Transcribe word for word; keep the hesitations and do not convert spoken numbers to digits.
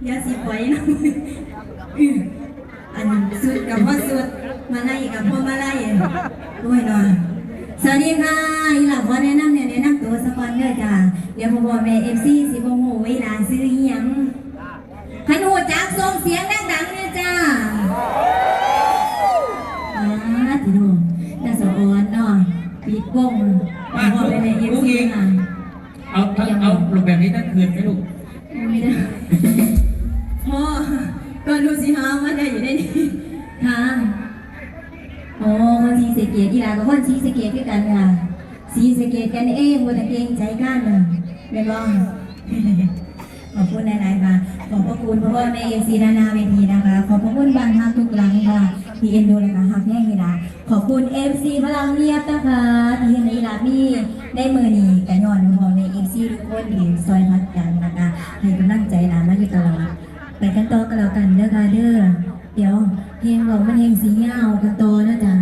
เดี๋ยวสิปล่อยเนาะ อื้ออันสุดกับพ่อสุด มาไล่กับพ่อมาไล่ โอ้ยเนาะ สวัสดีค่ะ อีหล่าขอแนะนำเนี่ย แนะนำตัวสักก่อนเด้อจ้า เดี๋ยวพ่อแม่เอฟซีสิบ่ฮู้ว่าอีหล่าซื้ออีหยัง คันฮู้จักส่งเสียงดังๆเนี่ยจ้า อ่า ติโด น่าสะออนเนาะ ปิดวง ป้า พ่อแม่เอฟซี ลูกเอง ค่ะ เอาเอาเอาลูกแบบนี้ทั้งคืนไหมลูก ไม่ได้ พ่อ ก็รู้สิฮะว่าได้อยู่ได้นี่ ค่ะ อ๋อ คนศรีสะเกษ อีหล่าก็คนศรีสะเกษคือกันค่ะ ศรีสะเกษกันเอง บ่ต้องเกรงใจกันน่ะ แม่นบ่ ขอบคุณหลายๆค่ะ ขอบพระคุณพ่อแม่เอฟซีด้านหน้าเวทีนะคะ ขอบพระคุณบ้านฮักทุกหลังค่ะ ที่เอ็นดูและก็ฮักแพงอีหล่า ขอบคุณเอฟซีพลังเงียบนะคะ ที่เห็นอีหล่ามีในมื้อนี้ ก็ย้อนพ่อแม่เอฟซีทุกคนที่ซอยฮักกันนะคะ ให้กำลังใจอีหล่ามาอยู่ตลอด ไปกันต่อกันแล้วกันเด้อค่ะเด้อ เดี๋ยวเพลงเรามันยังสิยาวกันต่อนะจ๊ะ